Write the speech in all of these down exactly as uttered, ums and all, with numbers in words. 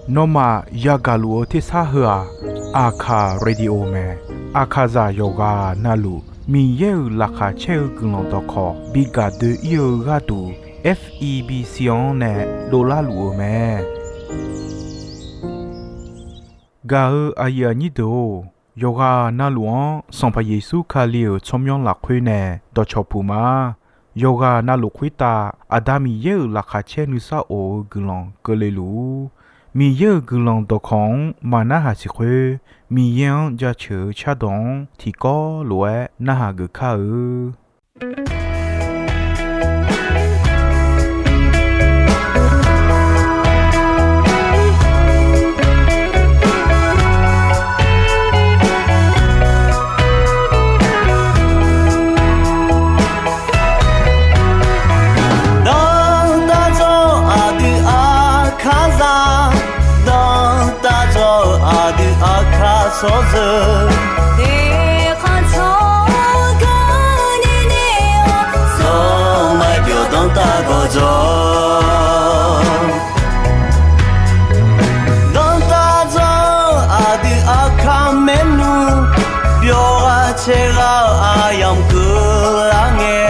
Nawmaf yagaq luf-eu tersar heu-aq, Aqkaq Radio mae. Aqkaqzaq yawqghaq navluf Miqyaer-euq laqkhaq caer-eu guiqlanq dawqkawq bi gaq doe-ir-eu gharduq, F E B C-anr nae dovlar luf-eu mae. Gaq-eu aqyuif aqnyir deuq-or, yawqghaq navluf-anr Sanqpaq Yeqsur Kali-euq tsawrmyanr lafkhoer nae dawqcawq puq ma. Yawqghaq navluf khoertav Aqda Miqyaer-euq laqkhaq caer nuisar of-eu guiqlanq keuvle luf-ur. Miqyaer-euq guiqlanq dawqkawq-anr maqnarhaq siq khoer, Miqyaer-anr jaceuq-eu cardawq-anr tiqkawv lof-aer narhaq geuf kar-eu. Dawqtawvluf aqdui Aqkaqzaq, dawqtawvluf aqdui Aqkaq tsawrjeuq, eqkhanq tsawrganr nini-awr, zawmar byawq danrtav gawqjawq. Dawqtawvluf aqdui Aqkaq maernmr, byawq ghaq caer ghaq-eu aqyamq keuvlar ngae,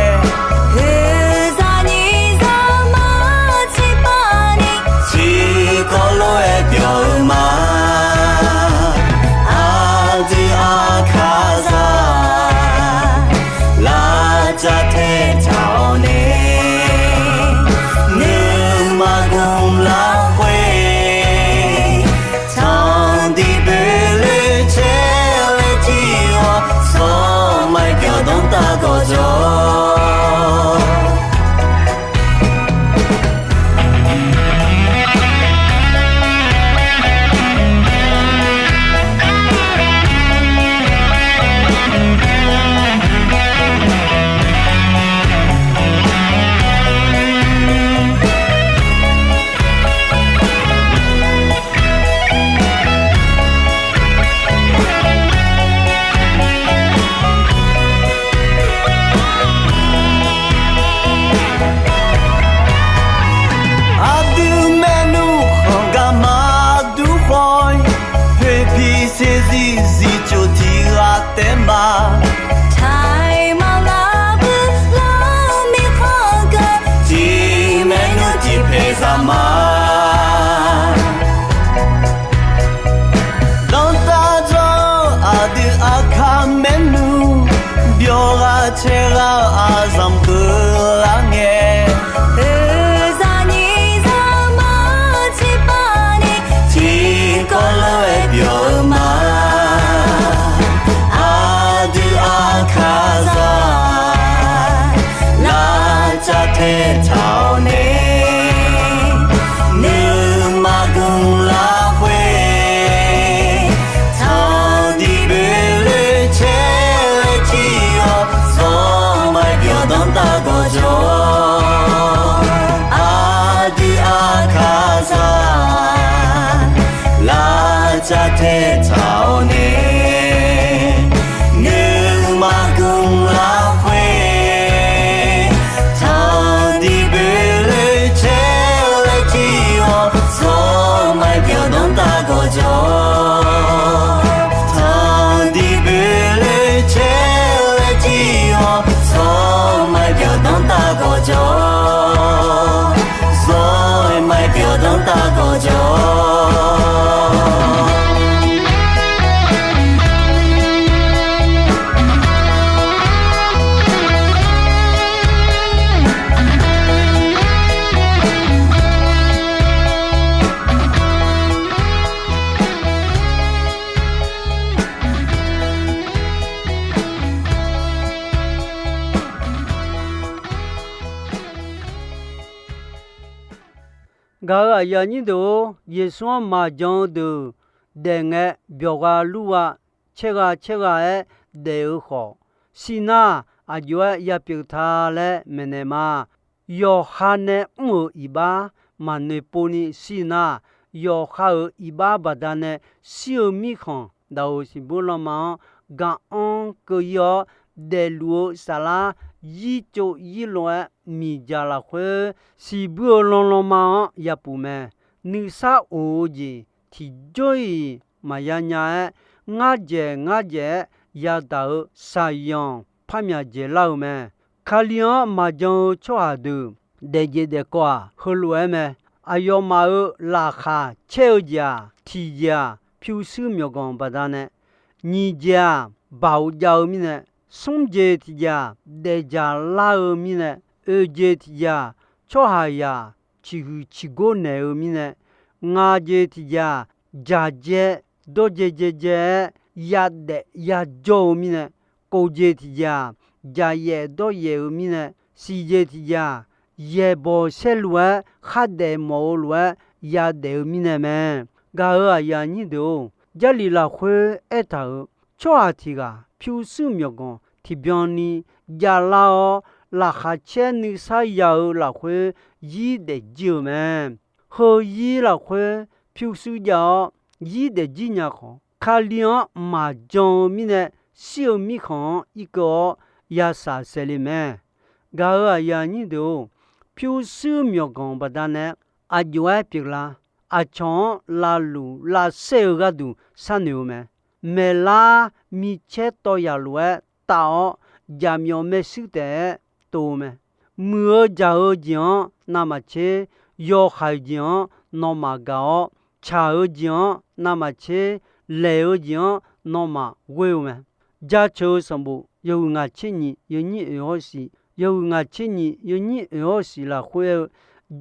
oeqzaq nyiq zaqmar tsiqpavni, tiqkawv lof-aer byawq-eu ma. Aqdui Aqkaqzaq, lavcav taetaq-awr nae, nuima gmq lafkhoer, tanqdiq boeqloe caer laer tir-awr, zawmar byawq danrtav gawqjawq. Aqdui maernmr khanq gar maqdur khawf-ir, poeqpiq saeqzir zifcof tiq ghaq taef ma. Taqmaq lavbuir lar mirkhanq geu, tiq maernmr tiq paeq zaq ma. Dawqtawvluf aqdui Aqkaq maernmr, byawq ghaq caer ghaq-eu aqzanq keuvlar ngae, oeqzaq nyiq zaqmar tsiqpavni, tiqkawv lof-aer byawq-eu ma. Aqdui Aqkaqzaq, lavcav taetaq-awr nae, nuima gmq lafkhoer, tanqdiq boeqloe caer laer tir-awr, zawmar byawq danrtav gawqjawq. Aqdui Aqkaqzaq, lavcav taetaq-awr nae, nuima gmq lafkhoer, tanqdiq boeqloe caer laer tir-awr, zawmar byawq danrtav gawqjawq. Tanqdiq boeqloe caer laer tir-awr, zawmar byawq danrtav gawqjawq. Zawmar byawq danrtav gawqjawq. Gaq-euq aqyuif aqnyir deuq-or, Yeqsur-anr maqjan-eu deuq daef ngae, byawqgha lurgha caergha caergha-aer daef-eu khawf, shir nar aqjox-aer yapyeuf ta laer maeqnaeq ma. Yawqha nae mr-euq iqbax maqnoeq pov ni shir nar, yawqha-euq iqbax baqdanae shir-eu mirkhanq daq-euq siqbur lanma-anr gaq-anr keuv-ir-awr, daefluf-eu saflar yir tsov yir lof-aer miqdzaq lafkhoer siqbuir-eu lanlanma-anr yapuf mae. Nuisar of-eu jeq tiqjawr-iq maqya nya-aer, ngar dzaeq ngar dzaeq-aer yadaq-eu shaqyanq par myaq dzaeqlar-eu mae. Kali-anr maqjan-eu tsawrhaq deuq daefjeq daefkawv-aq, heulof-aer mae. Aqyawfmaf-euq laqkhaq caer-eu jeq-aq, tiqjeq-aq, pyurshuir myawqganq baqdanae, nyiq jeq-aq, baoq jav-eu mirnae, smr jeq tiqjeq-aq, daefdzaq lar-eu mirnae, oeq jeq tiqjeq-aq, tsawrhaqzaq ciqhuiq ciqgor naeq-eu mirnae, ngaq jeq tiqjeq-aq, dzaqdzae dawrdzae dzaedzae-aer yadaef yajawr-eu mirnae, kof jeq tiqjeq-aq, dzaqyaef dawryaef-eu mirnae, siq jeq tiqjeq-aq, yaeqbawq saerlu-aer khardaef mawf-eu lof-aer yadaef-eu mirnae mae. Gaq-euq aqyuif aqnyir deuq-or, Jarlif lafkhoer aertaq-euq tsawrhaq tiq ghaq pyurshuir myawqganq tiqbyan ni javlar-awr, laqkhaq caer nuisar ya-eu lafkhoer zir daefjir-eu mae. Heuzir lafkhoer pyurshuir jav-awr zir daefjir nya khawf, Kali-anr maqjan-eu mirnae, shir-eu mirkhanq-anr irkeuv-awr yashaq saeqle mae. Gaq-euq aqyuif aqnyir deuq-or, pyurshuir myawqganq baqdanae aqjox-aer pyeuflar. Aqcawq-anr lavluf lavsaer-eu gharduq sharnoeq-eu mae. Maeqlar micaer tawv yaq lof-aer taf-awr, jaqmyawf maershuir taef-aer tov-eu mae. Muiq-eu jaq-eu jeq-anr navmaqtser, yawhaiq jeq-anr nawmaf gaq-awr, tsaq-eu jeq-anr navmaqtser, laeq-eu jeq-anr nawmaf ghoer-eu mae. Jaceuq-eu sanqbof yawhuiq ngaq tser nyiq yawnyir oeq hawr siq, yawhuiq ngaq tser nyiq yawnyir oeq hawr siq lafkhoer aer-eu,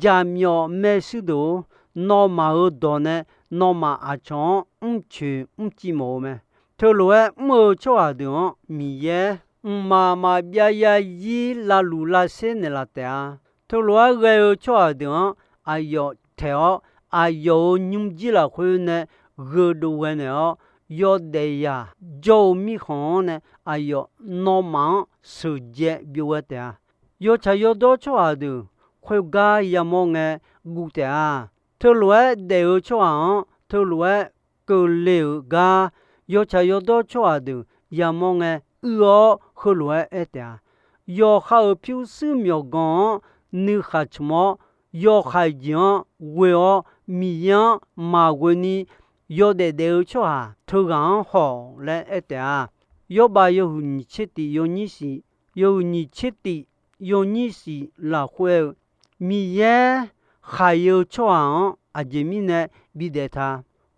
jaqmyawf maershuir deuq-or, nawmaf-euq dawq nae nawmaf aqcawq-anr mrcoeq mrciv mawf-eu mae. Teulof-aer mr-eu tsawrhaq deuq-anr Miqyaer, mqmaq maqbyav yazir lavluf lavsaer naeqlaf taef-a. Teulof-aer ghae-eu tsawrhaq deuq-anr aqyawf taeq-awr, aqyawf-euq nymrjir lafkhoer nae gheudov ghae naeq-awr, yawdaef yaq jawr-eu mirkhanq-anr nae aqyawf nawmaf-anr sheuqdzae byov ghae taef-a. Yawtsaq yawdawr tsawrhaq deuq khoergar yamawr ngae guv taef-a. Teulof-aer daef-eu tsawrhaq-anr teulof-aer keuvle-euq gar, yawtsaq yawdawr tsawrhaq deuq yamawr ngae uir-awr heulof-aer aer taef-a. Yawqha-euq pyurshuir myawqganq-anr nuikhaq tmq-awr, yawhaiq jeq-anr ghoe-awr, Miqyaer-anr maqghoe ni yawdaef daef-eu tsawrhaq teughaq-anr haw-awq laer aer taef-a. Yawrbav yawhuiq nyiq tser tif yawnyir siq, yawhuiq nyiq tser tif yawnyir siq lafkhoer aer-eu, Miqyaer khaiq-eu tsawrhaq-anr aqjeq mirnae bidaef ta,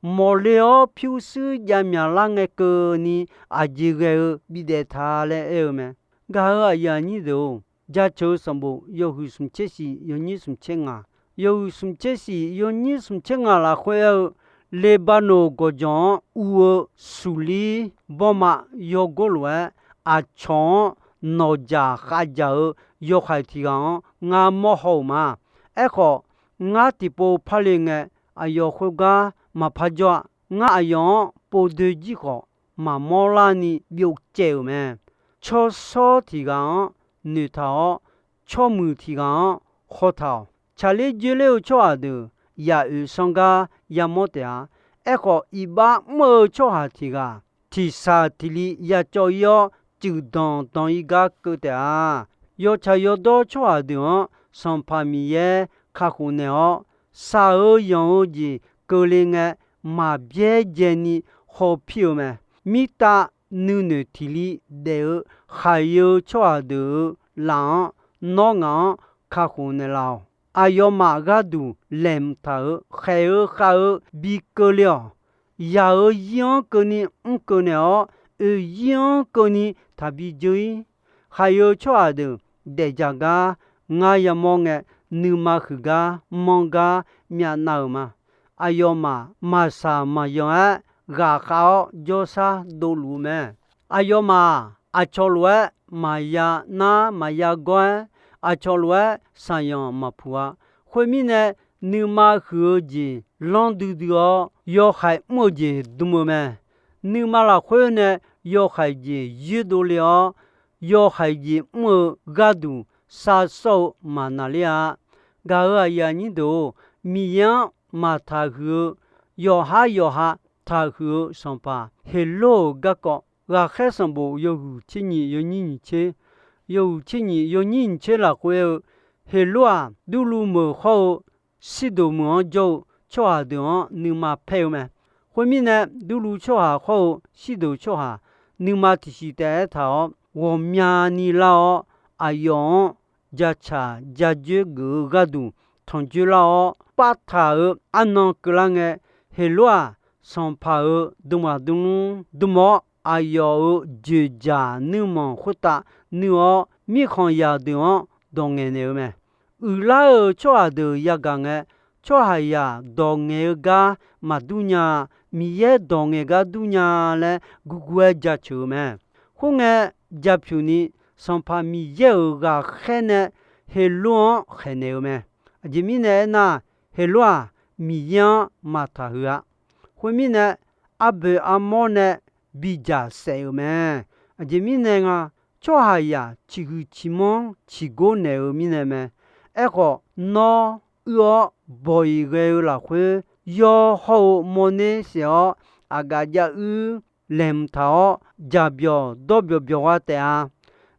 mawqle-awr pyurshuir javmyaq lar ngae keuvni aqjeq ghae-eu bidaef ta laer aer-eu mae. Gaq-euq aqyuif aqnyir deuq-or, jaceuq-eu sanqbof yawhuiq smq tser siq yawnyir smq tser ngaq, yawhuiq smq tser siq yawnyir smq tser ngaq lafkhoer aer-eu, Leqbaqnoq gawqjawq-anr uv-eu suqlir bawrma yawgor lof-aer, aqcawq-anr nawqdzaq khavdzaq-eu yawhaiq tiq ghaq-anr ngar mawr haw-euq ma. Aerkhawf, ngar tiqpov parle ngae, aqyawf khoergar maqpar jawr-a. Ngar aqyawf-anr povdoe jir khawf, maqmawr larni byov caev-euq mae. Tsawrshawr tiq ghaq-anr noeqtaq-awr, tsawrmuiq tiq ghaq-anr hawtaq-awq. Tsaqler dzoerler-eu tsawrhaq deuq yaq oeq sanr gar yamawr taef-a. Aerkhawf, iqbax mr-eu tsawrhaq tiq ghaq tiqshaq tiq li yacawv-ir-awr, cuif danq danq-ir gar keuv taef-a. Yawtsaq yawdawr tsawrhaq deuq-anr Sanqpaq Miqyaer kakhof naeq-awr, shaq-eu yanq-eu jeq keuvle ngae, maqbyaer dzaeni hawpir-eu mae. Mirtav nuinoeq tiq li daef-eu khaqyae-eu tsawrhaq deuq-euq laf-anr nawr ngaq-anr kakhof naeqlaf-awq. Aqyawfmaf gharduq laeqhmq taq-euq khaeq-eu khav-eu bi keuvle-awq. Yaq-euq zir-anr keuvni mr keuv naeq-awr, oeq zir-anr keuvni taqbi dzeur-ir. Khaqyae-eu tsawrhaq deuq daefdzaq gar ngar yamawr ngae, nuima huiq gar manr gar myavnav-euq ma. Aqyawfmaf maqshaq maqyan-aer ghaqkhav-awr jawrshar dovluf-eu mae. Aqyawfmaf-aq, aqcawq lof-aer maqya nar maqya gawr-aer, aqcawq lof-aer shaqyanq maqpuq-a. Khoermirnae, nuima huiq-eu jeq lanr duidui-awr, yawhaiq mr-eu jeq dm-eu mae. Nuima lafkhoer nae yawhaiq jeq yoerdov le-awr, yawhaiq jeq mr-eu gharduq sar sawr-eu maqnaqler-a. Gaq-euq aqyuif aqnyir deuq-or, Miqyaer-anr maqtaqhuiq-eu, yawqhar yawqha taqhuiq-eu sanqpaq Heqlor-euq garkawv, Ghaqkhaer sanqbof yawhuiq tser nyiq yawnyir nyiq tser, yawhuiq tser nyiq yawnyir nyiq tser lafkhoer-eu, Heqlor-aq, Durluv meuq hawr-eu Sirdoq meuq-anr jawr-eu tsawrhaq deuq-anr nuima paer-eu mae. Khoermirnae, Durluv tsawrhaq hawr-eu Sirdoq tsawrhaq nuima tiqsiq taef-aer taq-awr, ghawqmyani lar-awr, aqyawf-anr jatsaq jajoer geuf-eu gharduq tanqjoer lar-awr, partaq-euq arnan keuvlar ngae, Heqlor-aq, sanqpaq-euq dmqhaq dmlmr dmq-awr, aqyawf-euq joeqjaq nuirmanq khoertav nuir-awr, mirkhanqzaq deuq-anr dawq ngaeqnaeq-eu mae. Uiqlar-euq tsawrhaq deuq yagaq ngae, tsawrhaqzaq dawq ngaeq-eu gar maqdur nya-a. Miqyaer dawq ngaeq gar dur nya laer gurgur-aer jaceuq-eu mae. Khoerngae, jaqpyuq ni Sanqpaq Miqyaer-euq ghaqkhaer nae Heqlor-anr khaeqnaeq-eu mae. Aqjeq mirnae aernar, Heqlor-aq, Miqyaer-anr maqtaq huiq-a. Khoermirnae, arboeq armawr nae bidzaq saef-euq mae. Aqjeq mirnae nga, tsawrhaqzaq ciqhuiq ciqmanr ciqgor naeq-eu mirnae mae. Aerkhawf, nawr uir-awr bawq-iq ghae-eu lafkhoer, yawr hawr-eu mawrner saef-awr, aqgaf jav uir laeqhmq taq-awr, jaqbyawq dawrbyawq byawq gha taef-a.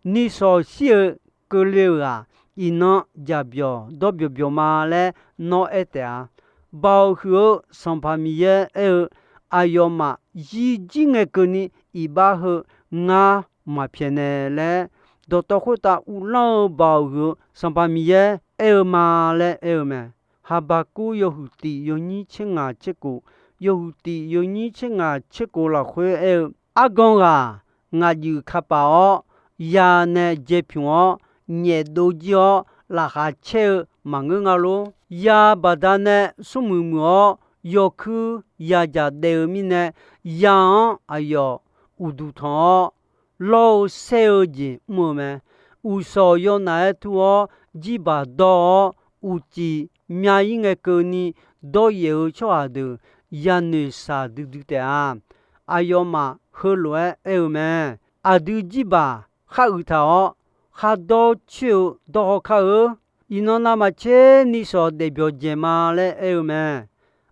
Nishawq shir-eu keuvle-euq-aq, iqnan jaqbyawq dawrbyawq byawq ma laer nawr aer taef-a. Baoq huiq-eu Sanqpaq Miqyaer aer-eu, aqyawfmaf zir jir ngae keuvni iqbax heu ngar maqpyaeqnaeq laer, dawqtawv khoertav uvlanr-eu baoq huiq-eu Sanqpaq Miqyaer aer-eu ma laer aer-eu mae. Haqbaqkuv yawhuiq tiq yawnyir tser ngaq tser kof, yawhuiq tiq yawnyir tser ngaq tser kof lafkhoer aer-eu, argan ghaq ngaq juif kapaf-awr, ya nae jae pyuq-awr, nyaef dov jir-awr, laqkhaq caer-eu maqngeur nga lor. Ya baqdanae smrmuiq muiq-awr, yawkuir ya jaq daef-eu mirnae, ya-anr aqyawf uqduq tanq-awr, lawr-eu saer-eu jeq mr-eu mae. Uqshawq yawnaf-aer tur-awr, jirbaq dawr-awr, uqcif myav-ir ngae keuvni dawryaef-eu tsawrhaq deuq yanoeq shaq duidui taef-a. Aqyawfmaf heulof-aer aer-eu mae. Aqdui jirbaq khar uiq taq-awr, khardawr coer-eu dawr haw kar-eu. Iqnan navmaqtser nishawq daefbyawq dzaeq ma laer aer-eu mae.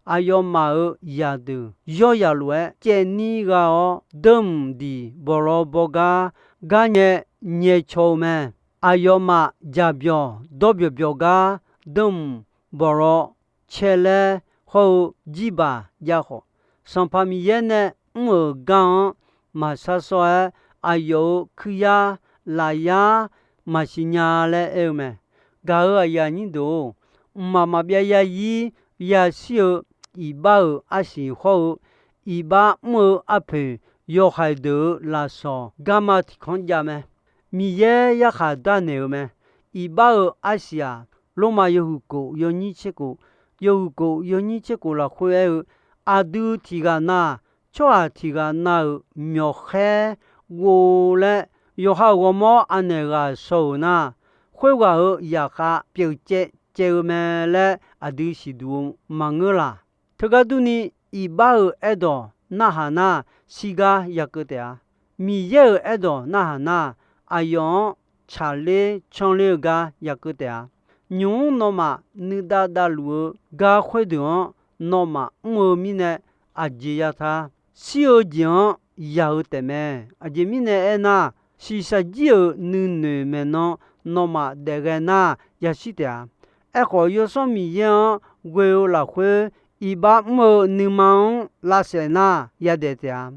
Aqyawfmaf-euq zaqdeuq yawryaq lof-aer caevni gha-awr, deurmq diq bawqlawr bawr gar, gar nyae nyae caw-eu mae. Aqyawfmaf jaqbyawq dawrbyawq byawq gar, deurmq bawqlawr cae laer hawr-eu jirbaq jav khawf, Sanqpaq Miqyaer nae mr-euq gar-anr maqshar sawr-aer, aqyawf-euq kuiryar lafyar maqsiq nya laer aer-eu mae. Gaq-euq aqyuif aqnyir deuq-or, mqmaq maqbyav yazir yashir-eu iqbax-euq arsiq hawr-eu, iqbax mr-eu arpoeq yawhaiq deuq-euq lafsawq garma tiqkanr jav mae. Miqyaer yarkhaq darnaeq-eu mae. Iqbax-euq arsiq-aq, Lormav yawhuiq kof yawnyir tser kof, yawhuiq kof yawnyir tser kof lafkhoer aer-eu, aqdui tiqghaq na, tsawrhaq tiqghaq na-euq myawqkhaer ghov laer, yawqha-euq ghawrmawr anaeq ghaq shaw-euq nar, khoerghaq-euq zaqkhav pyeuf caev caev-eu mae laer aqdui siqduq-eu maqngeur laq. Teugar durni, iqbax-euq aerdawq narhaq nar, shirgar yakeuv taef-a. Miqyaer-euq aerdawq narhaq nar, aqyawf-anr tsaqler canler-eu gar yakeuv taef-a. Nymq-mr nawmaf nuidav davluf-eu gar khoerdeuq-anr nawmaf mr-eu mirnae, aqjeq ya ta. Shir-eu jeq-anr yaq-eu taefmae. Aqjeq mirnae aernar, shiqshaq jir-euq nuinoeq maeqnan nawmaf daefghae nar, yashir taef-a. Aerkhawf, Yawsanr Miqyaer-anr ghoe-eu lafkhoer, iqbax mr-eu nuima-anr lavsaef nar, yadaef taef-a.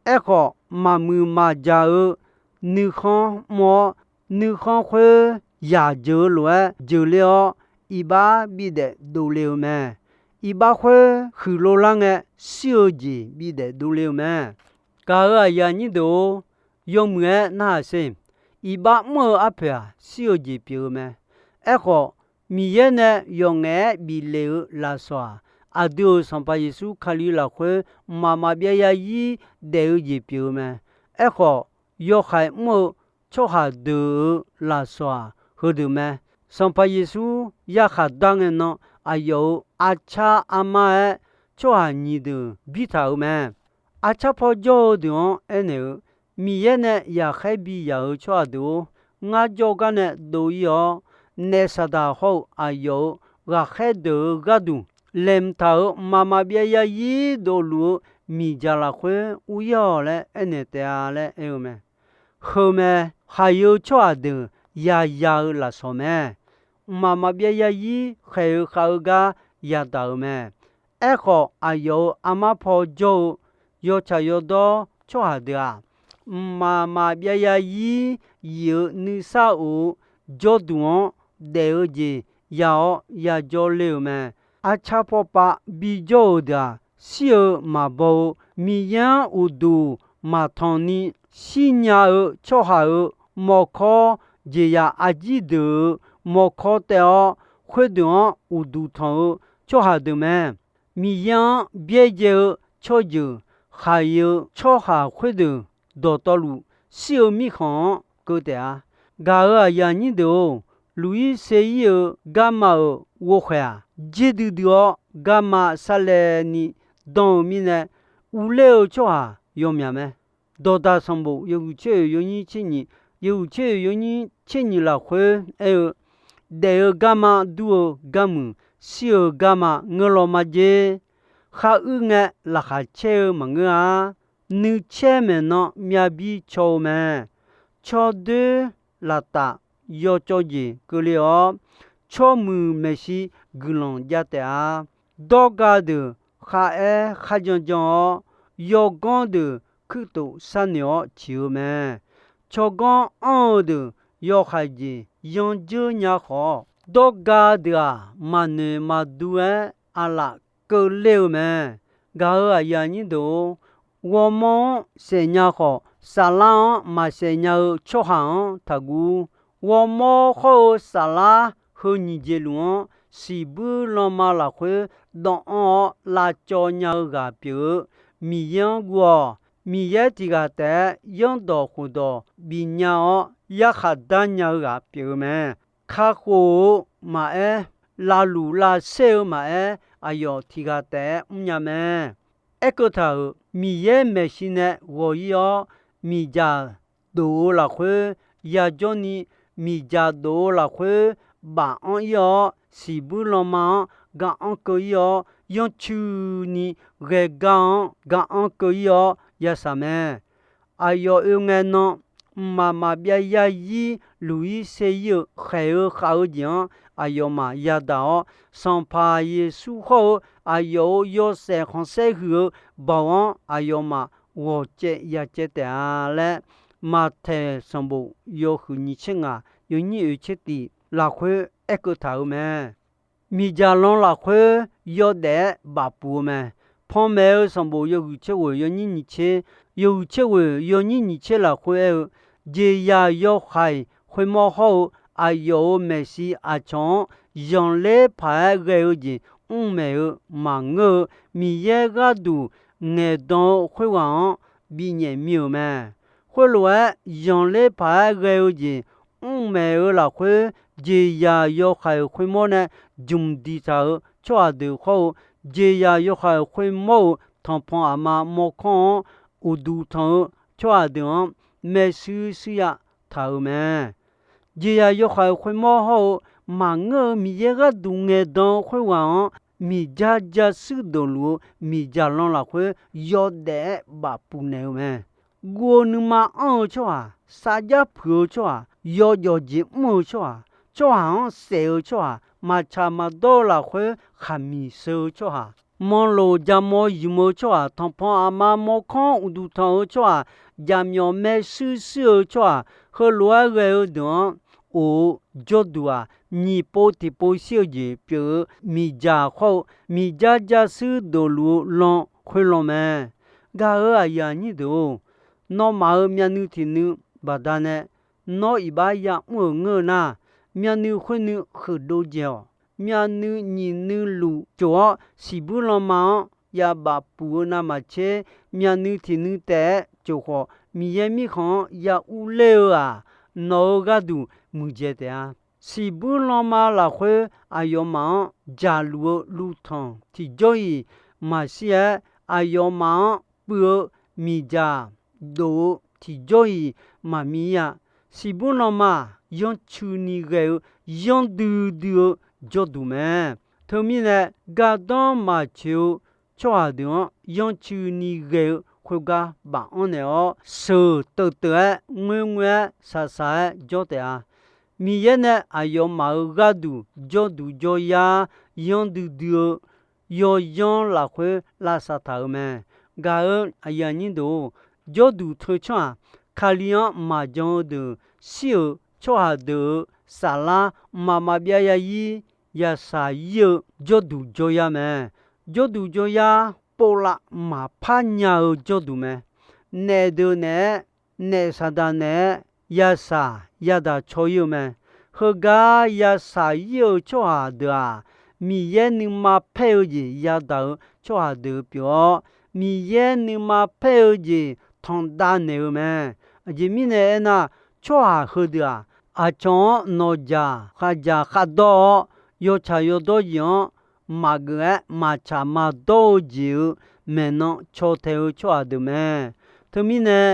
Aerkhawf, maqmuiq maqjaq-eu nuikhanr mr-awr, nuikhanr khoer yaq jeuq-eu lof-aer jeuqler-awr, iqbax bidaef dovle-eu mae. Iqbax khoer huiqlov lar ngae, shir-eu jeq bidaef dovle-eu mae. Gaq-euq aqyuif aqnyir deuq-or, yawmuiq-aer narhaq sher. Iqbax mr-eu arpoeq-aq, shir-eu jeq pyeuf-eu mae. Aerkhawf, Miqyaer nae yawqngaef-aer biflef-eu lafsawq-aq, aqdui-euq Sanqpaq Yeqsur Kali lafkhoer mqmaq maqbyav yazir daef-eu jeq pyeuf-eu mae. Aerkhawf, yawhaiq mr-eu tsawrhaq deuq-euq lafsawq-aq, heudeuq mae. Sanqpaq Yeqsur yarkhaq dar ngae nan, aqyawf-euq arcar armar-aer tsawrhaq nyiq deuq birtaq-euq mae. Arcar paw jawr-eu deuq-anr aernaeq-eu, Miqyaer nae yaqkhaer bi yaq-euq tsawrhaq deuq-or, ngar jawrgar nae dov-ir-awr, naef Saqdaq hawr-eu aqyawf-euq ghaqkhaer deuq-euq gharduq laeqhmq taq-euq mqmaq maqbyav yazir dovluf-eu miqdzaq lafkhoer ur-ir-awq laer aernaeq taef-a laer aer-eu mae. heu mae. Khaqyi-eu tsawrhaq deuq yaya-eu lafsawq mae. Mqmaq maqbyav yarzir khaeq-eu khav-eu gar yadaq-euq mae. Aerkhawf, aqyawf-euq armar paw jawr-eu yawtsaq yawdawr tsawrhaq deuq-aq, mqmaq maqbyav yarzir yif-eu nuisar of-eu jawrduq-anr daef-eu jeq ya-awr yajawr ler-euq mae. Arcar pawpav bijawr-euq deuq-aq, shir-eu maqbaw-eu, Miqyaer-anr uqduq maqtanq ni shirnya-eu tsawrhaq-euq mawrkawr, jeqzaq arjir deuq-euq mawrkawr taev-awr, khoerdeuq-anr uqduq tanq-eu tsawrhaq deuq mae. Miqyaer-anr byaerdzae-eu tsawrjeuq khaqyi-eu tsawrhaq khoerdeuq dawqtawvluf, shir-eu mirkhanq-anr keuv taef-a. Gaq-euq aqyuif aqnyir deuq-or, luq-ir ser-ir-eu garma-euq ghovkhaeq-aq, jer duidui-awr garma sarlaevni dan-eu mirnae, urler-eu tsawrhaq yawmyaq mae. Dawqdaq sanqbof yawhuiq tser oeq yawnyir tser nyiq, yawhuiq tser oeq yawnyir tser nyiq lafkhoer aer-eu, daef-eu garma dur-eu garmuiq, shir-eu garma ngeur law mar jer. Kharuir ngae, laqkhaq caer-eu maqngeur-a. Nuicaer maeqnan myavbir caw-eu mae. Tsawrdoer laqtaf yawcawv jeq keuvle-awr, tsawrmuiq maeqshi guiqlanq jav taef-a. Dawrga deuq kharaer kharjan jan-awr, yawganr deuq kuirtof sharnoeq-awr ciq-eu mae. Tsawrganr anr-eu deuq yawhaiq jeq yandzeur nya khawf, dawrga deuq-aq, maqnoeq maqdur-aer aqlaf keuvler-eu mae. Gaq-euq aqyuif aqnyir deuq-or, ghawrmawr-anr saef nya khawf, saflar-anr maqsaef nya-eu tsawrhaq-anr taqguv. Ghawrmawr hawr-eu saflar heu nyiq jeq luf-anr, siqbuir lanma lafkhoer dawvanr-awr lavcawv nya-eu ghaq pyeuf-eu Miqyaer-anr guv-awq. Miqyaer tiq ghaq taef-aer yanrdawq khofdawq bifnya-awr, yarkhaq dar nya-eu ghaq pyeuf-eu mae. Kakhof-eu maqaer, lavluf lavsaer-eu maqaer, aqyawf tiq ghaq taef-aer mrnya mae. Aerkeuv taq-euq, Miqyaer maeqshi nae ghawq-ir-awr, miqdzaq dof-eu lafkhoer yajawr ni, miqdzaq dof-eu lafkhoer baf-anr-ir-awr, siqbuir lanma-anr ga-anr keuv-ir-awr, yanrcuini ghae gar-anr ga-anr keuv-ir-awr yashaq mae. Aqyawf oe ngae nan, mqmaq maqbyav yarzir luq-ir ser-ir-eu khaeq-eu khav-eu jeq-anr aqyawfmaf yadaq-awr, Sanqpaq Yeqsur hawr-eu aqyawf-euq yawshaef khanqsaer huiq-eu baoq-anr aqyawfmaf ghawqcaev yacaev taef-a laer, Maqtaeq sanqbof yawhuiq nyiq tser ngaq yawnyir oeq tser tiq lafkhoer aerkeuv taq-euq mae. Miqdzaq lan lafkhoer yawdaef-aer bafpuq-eu mae. Panmaeq-eu sanqbof yawhuiq tser ghoeq yawnyir nyiq tser, yawhuiq tser ghoeq yawnyir nyiq tser lafkhoer aer-eu, jeqzaq yawhaiq khoermawr hawr-eu aqyawf-euq maeqshi aqcawq-anr zanqler paq-aer ghae-eu jeq mr maeq-eu maqngeur-eu, Miqyaer gharduq ngaeqdan-eu khoerghaq-anr binyaef mir-euq mae. Khoerlof-aer zanqler paq-aer ghae-eu jeq mr maeq-eu lafkhoer, jeqzaq yawhaiq khoermawr nae jmq diqtaq-euq tsawrhaq deuq hawr-eu, jeqzaq yawhaiq khoermawr-euq tanqpanq aqma mawrkawr-anr uqduq tanq-eu tsawrhaq deuq-anr maershuir shuir ya taq-euq mae. Jeqzaq yawhaiq khoermawr hawr-eu maqngeur-eu Miqyaer gharduq ngaeqdan-eu khoerghaq-anr, miqjar jar shuir dofluf-eu miqdzaq lan lafkhoer yawdaef-aer bafpuq naeq-eu mae. Guv-eu nuima anr-eu tsawrhaq, sarjar puiq-eu tsawrhaq, yawjawf jeq mr-eu tsawrhaq, tsawrhaq-anr saef-eu tsawrhaq, maqtsaq maqdawr-eu lafkhoer khaqmiq sheu-eu tsawrhaq, manloq jamaw ymq-eu tsawrhaq, tanqpanq aqma mawrkawr-anr uqduq tanq-eu tsawrhaq, jaqmyawf maershuir shuir-eu tsawrhaq, heulof-aer ghae-eu deuq-anr of-eu jawrduq-aq, nyiq pov tiqpov shir-eu jeq pyeuf-eu miqdzaq hawr-eu miqjar jar shuir dofluf-eu lan khoerlan mae. Gaq-euq aqyuif aqnyir deuq-or, nawmaf-euq myavnuiv tiq nuiv baqdanae nawr iqbax ya'mr-euq ngeur-eu nar, myavnuiv khoer nuiv huiqdov dzaeq-awq. Myavnuiv nyiq nuiv luf cof-awr, siqbuir lanma-anr yabaf puq-eu navmaqtser, myavnuiv tiq nuiv taef-aer cof khawf, Miqyaer Mirkhanq-anr ya urler-eu-aq, nawq-euq gharduq muiqdzaeq taef-a. Siqbuir lanma lafkhoer aqyawfmaf-anr dzaqluf-eu luvtanq tiqjawr-iq maqshir-aer, aqyawfmaf-anr puiv-eu miqdzaq dof-eu tiqjawr-iq maqmir-a. Siqbuir lanma-aq, yanrcuini ghae-eu yanrdui dui-eu jawrduq mae. Teumirnae, gardanr maqtsoeq-eu tsawrhaq deuq-anr yanrcuini ghae-eu khoergar baf-anr naeq-awr, sheuq teuv teuv-aer ngoer ngoer-aer shaq shaq-aer jawr taef-a. Miqyaer nae aqyawfmaf-euq gharduq jawrduq jawryar yanr duidui-eu yawyanr lafkhoer lavsav taq-euq mae. Gaq-eu aqyuif aqnyir deuq-or, jawrduq teu tsawrhaq, Kali-anr maqjan-eu deuq shir-euq tsawrhaq deuq-euq saflar mqmaq maqbyav ya ir, yashaq ir-eu jawrduq jawryar mae. Jawrduq jawryar povlav maqpar nya-eu jawrduq mae. Naef deuq naeq-aer, naef saqdaq naeq-aer yashaq yadaq caw ir-eu mae. Heugar yashaq ir-eu tsawrhaq deuq-aq, Miqyaer nuima paer-eu jeq yadaq-eu tsawrhaq deuq pyeuf-awr, Miqyaer nuima paer-eu jeq tanqdav naeq-eu mae. Aqjeq mirnae aernar, tsawrhaq heudeuq-aq, aqcawq-anr nawqjaq khavjaq khavdawr-awr, yawtsaq yawdawr jeq-anr maqgeuf-aer maqtsaq maqdawr-eu jeq-euq maeqnan caw tae-eu tsawrhaq deuq mae. Teumirnae,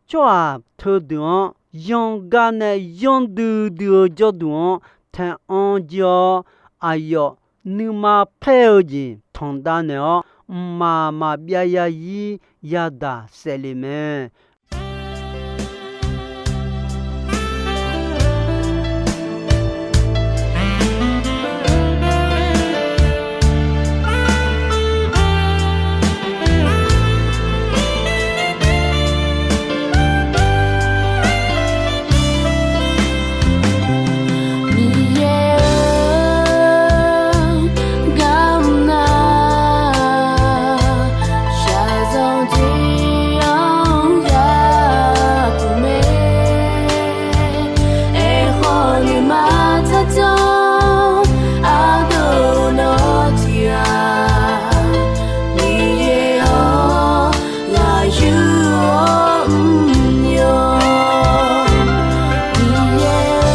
tsawrhaq teudeuq-anr yanr gar nae yanr duidui-eu jawrduq-anr tae-anr jir-awr, aqyawf nuima paer-eu jeq tanqdav naeq-awr, mqmaq maqbyav ya ir yadaq saef le mae. Miqyaer-or, garmr nar, shaqzanq tiq-anr yapuq mae. Aerkhawf nuima tsardzanr ardov nawr tiq-aq, Miqyaer-or, ngaq yur-awr mr yawq. Miqyaer-or,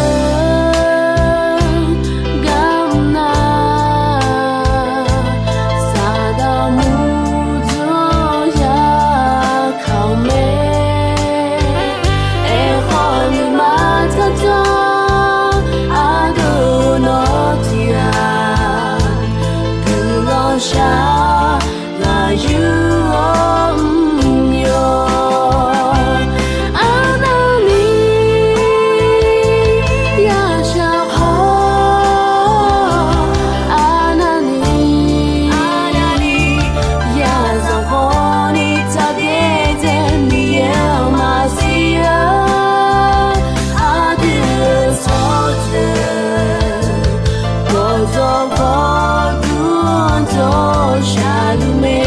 garmr nar, saqdaq murdzanr yakaq-eu mae. Aerkhawf nuima tsardzanr ardov nawr tiq-aq, guiqlanq shaq ngaq yur-awr mr yawq. Arnavni yashaq khawf, arnavni yazanq khawfni tsaqdaer dzae Miqyaer-anr maqsiq-a. Aqdui-euq tsawrjeuq gawqdzawq gawqdur-anr dzawr shaqluf mae.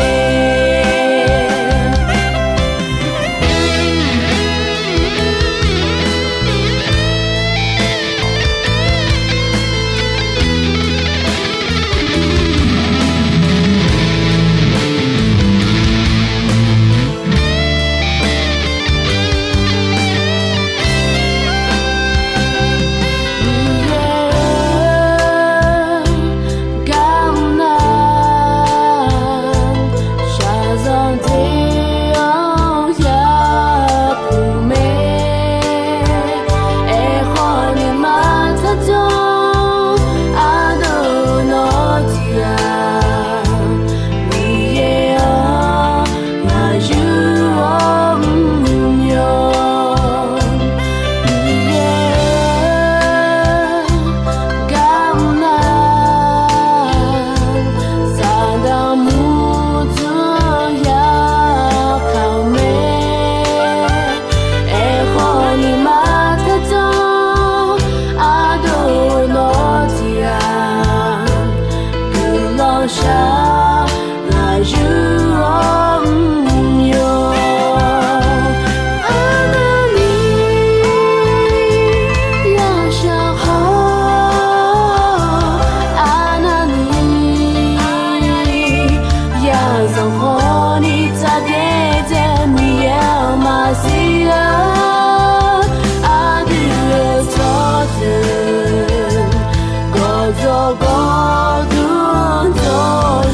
Miqyaer-or, garmr nar, shaqzanq tiq-anr yapuq mae. Aerkhawf nuima tsardzanr ardov nawr tiq-aq, Miqyaer-or, ngaq yur-awr mr yawq. Miqyaer-or, garmr nar, saqdaq murdzanr yakaq-eu mae. Aerkhawf nuima tsardzanr ardov nawr tiq-aq, guiqlanq shaq ngaq yur-awr mr yawq. Arnavni yashaq khawf, arnavni yazanq khawfni tsaqdaer dzae Miqyaer-anr maqsiq-a. Aqdui-euq tsawrjeuq gawqdzawq gawqdur-anr dzawr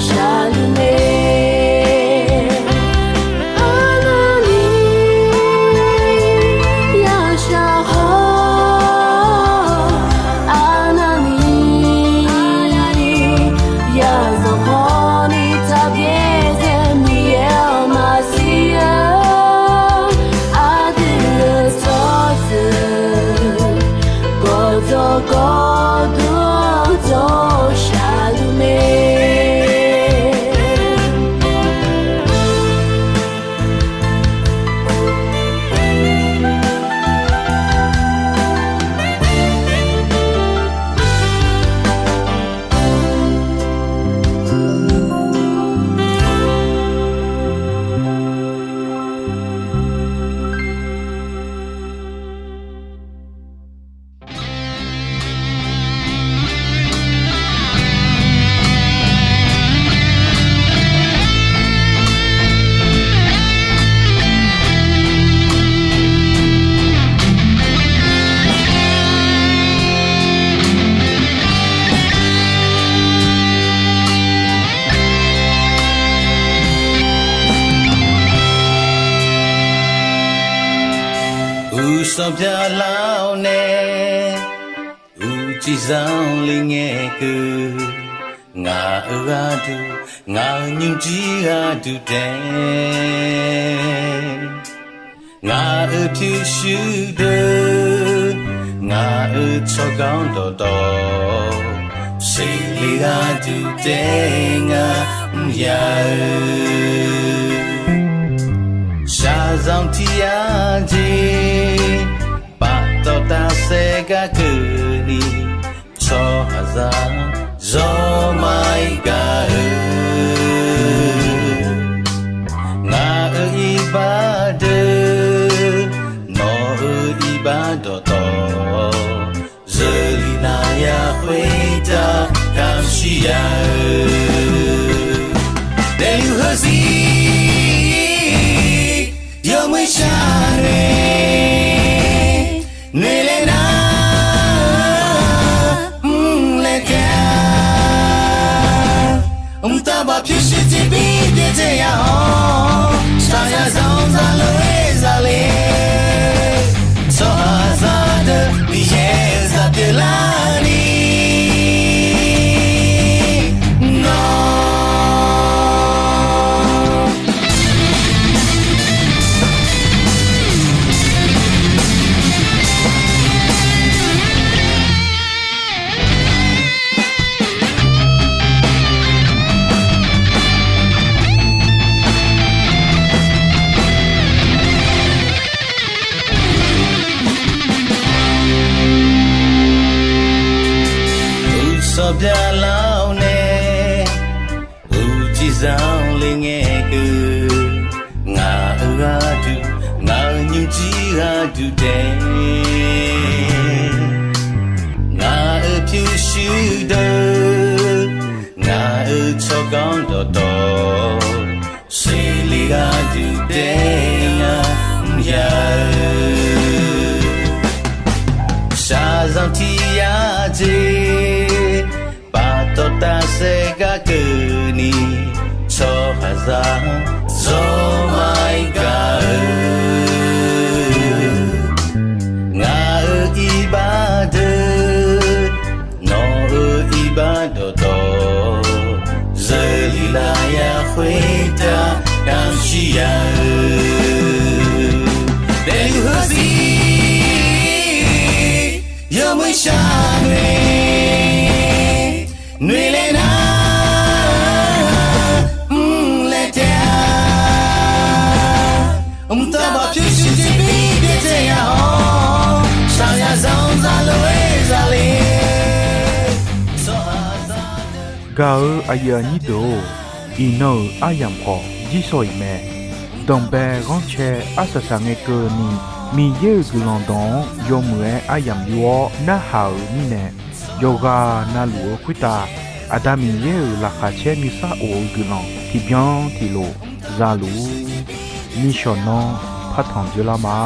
Sanqpaq Lar-awr nae, uqcif zanqler ngae keuv, ngaq-euq gharduq, ngaq-euq nymrjir gharduq taef, ngaq-euq pyurshuir deuq, ngaq-euq tsawrganr dawqtawv, seqle gharduq taef ngar mr ya-eu. Shaqzanq tiq yar jeq, paftawf tafsaef gar keuvni, tsawrhaqzaq zawr maqir gaq-eu. Ngaq-euq iqbax deuq, nawq-euq iqbax dawqtawv, zeurlif nar ya khoertav kamq shir ya-eu. Daefluf heuzir yawmuiq shar nae, noeqlaer nar mrlaer taef-a. Mqtav baf pyurshuir tiqbir byaerdzae ya-awr, shaqzanq zaqlof-aer zale, tsawrhaqzaq deuq Miqyaer-euq zaq pyeuflarni nawr Uqsanq byaqlar-awr nae, uqcif zanqler ngae keuv, ngaq-euq gharduq, ngaq-euq nymrjir gharduq taef, ngaq-euq pyurshuir deuq, ngaq-euq tsawrganr dawqtawv, seqle gharduq taef ngar mr ya-eu. Shaqzanq tiq yar jeq, paftawf tafsaef gar keuvni, tsawrhaqzaq zawr maqir gaq-eu. Ngaq-euq iqbax deuq, nawq-euq iqbax dawqtawv, zeurlif lar ya khoertav kamq shir ya-eu. Daefluf heuzir yawmuiq shar nae, noeqlaer nar mrlaer taef-a. Mqtav baf pyurshuir tiqbir byaerdzae ya-awr, shaqzanq zaqlof-aer zale. Gaq-eu aqyuif aqnyir deuq-or, iqnan-euq aryamq khawf jirsawq iq mae. Danqbae ghanrcae arsaq saq ngae keuvni, Miqyaer-euq guiqlanq dawq-anr yawmuiq-aer aryamq yur-awr narhaq-euq mirnae, yawqghaq navluf-eu khoertav Aqda Miqyaer-euq laqkhaq caer nuisar of-eu guiqlanq tiqbyan tiqlof zaluf-ur. Nishawq nanr partanq dzeurlar ma.